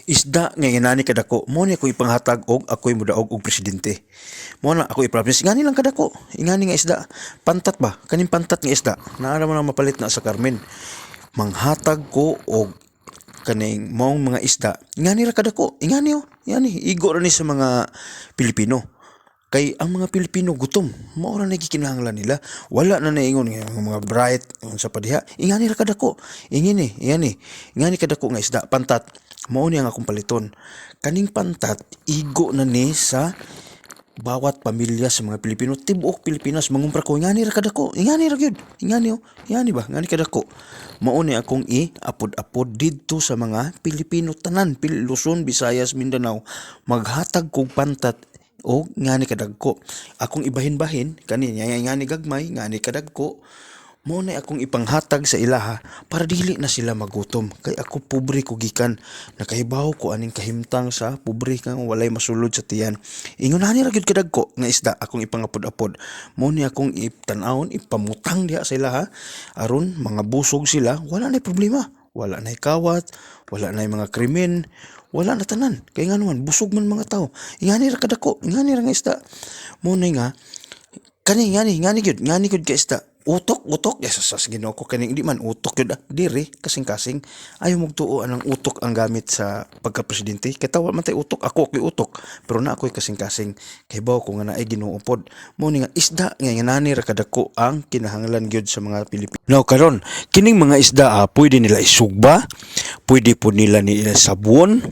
Isda nga ingani kadako mo ni ako ipanghatag og ako'y modaog og presidente. Mo na ako i-promise ingani lang kadako. Ingani nga isda. Pantat ba? Kaning pantat nga isda. Naa mo na mapalit na sa Carmen. Manghatag ko og kaning maong mga isda. Ingani ra kadako. Ingani oh. Ingani igo ra ni sa mga Pilipino. Kay ang mga Pilipino gutom, mao ra na gikinahanglan nila. Wala na naingon nga mga bright unsa pa diha. Ingani ra kadako. Ingini, ingani. Ingani kadako nga isda pantat. Mao ni ang akong paliton. Kaning pantat igo na ni sa bawat pamilya sa mga Pilipino, tibuok Pilipinas mangumpra ko ingani ra kadako, ingani ra gyud, ingani oh, ingani ba, ingani kadako. Mao ni akong i-apod-apod didto sa mga Pilipino tanan, Luzon, Visayas, Mindanao, maghatag kog pantat o ngani kadagko. Akong ibahin-bahin kani ngani gagmay, ngani kadagko. Mao na akong ipanghatag sa ilaha para dili na sila magutom. Kay ako pobre ko gikan, nakahibaw ko aning kahimtang sa pobre nga walay masulod sa tiyan. Ingon ani ra gyud kadagko nga isda akong ipangapod-apod. Mao ni akong itan-awon, ipamutang diha sa ilaha aron mga busog sila, wala na problema. Wala na kawat, wala na mga krimen, wala na tanan. Kay ngano man busog man mga tao. Ingani ra kadako, ingani ra nga isda. Mao na nga kani ngani ngani gyud, ngani gyud ka isda. Utok, utok, yes, sa Ginoo ko kaning di man utok gyud ah. Diri kasing-kasing ayaw magtuo anang utok ang gamit sa pagka-presidente. Kay tawa man tay utok, ako ako'y utok, pero na ako'y kasing-kasing. Kay bawo ko nga naay Ginoo pod. Mao ni nga isda nga ngani ra kadako ang kinahanglan gyud sa mga Pilipino. Now karon, kining mga isda pwede nila isugba, pwede po nila nila sabon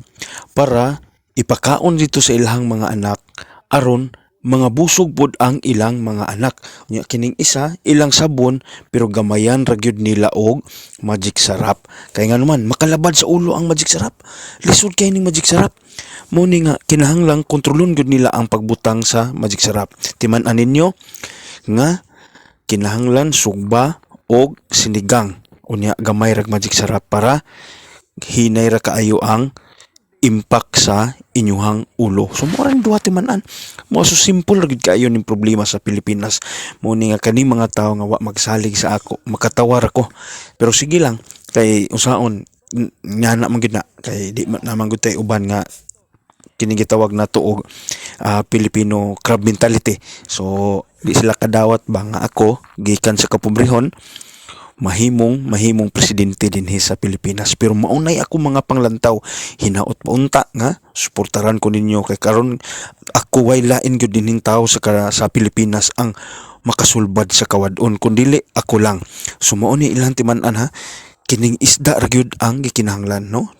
para ipakaon dito sa ilang mga anak aron mga busog pod ang ilang mga anak. Nya kining isa ilang sabon pero gamayan ra gyud nila og Magic Sarap. Kay ngano man makalabad sa ulo ang Magic Sarap. Lisod kay ning Magic Sarap. Mo ni nga kinahanglang kontrolon gyud nila ang pagbutang sa Magic Sarap. Timan-an ninyo nga kinahanglan sugba og sinigang. Unya gamay rag Magic Sarap para hinay ra kaayo ang impact sa inyuhang ulo. So mo rin duha timan-an. Mo so simple ra gid kaayo ning problema sa Pilipinas. Mo ni nga kani mga tawo nga wa magsalig sa ako, makatawa ra ko. Pero sige lang kay usaon nga na man gid na kay di man naman gud tay uban nga kini gitawag nato og Filipino crab mentality. So di sila kadawat ba nga ako gikan sa kapobrehon mahimong mahimong presidente dinhi sa Pilipinas, pero maunay ako mga panglantaw hinaot paunta nga suportaran ko ninyo kay karon ako way lain gyud dinhing tawo sa sa Pilipinas ang makasulbad sa kawad-on kun dili ako lang. So mao ni ilang timan-an ha, kining isda ra gyud ang gikinahanglan, no?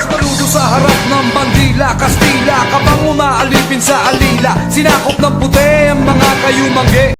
Saludo sa harap ng bandila, Kastila, kabang umaalipin sa alila. Sinakop ng puti ang mga kayumanggi.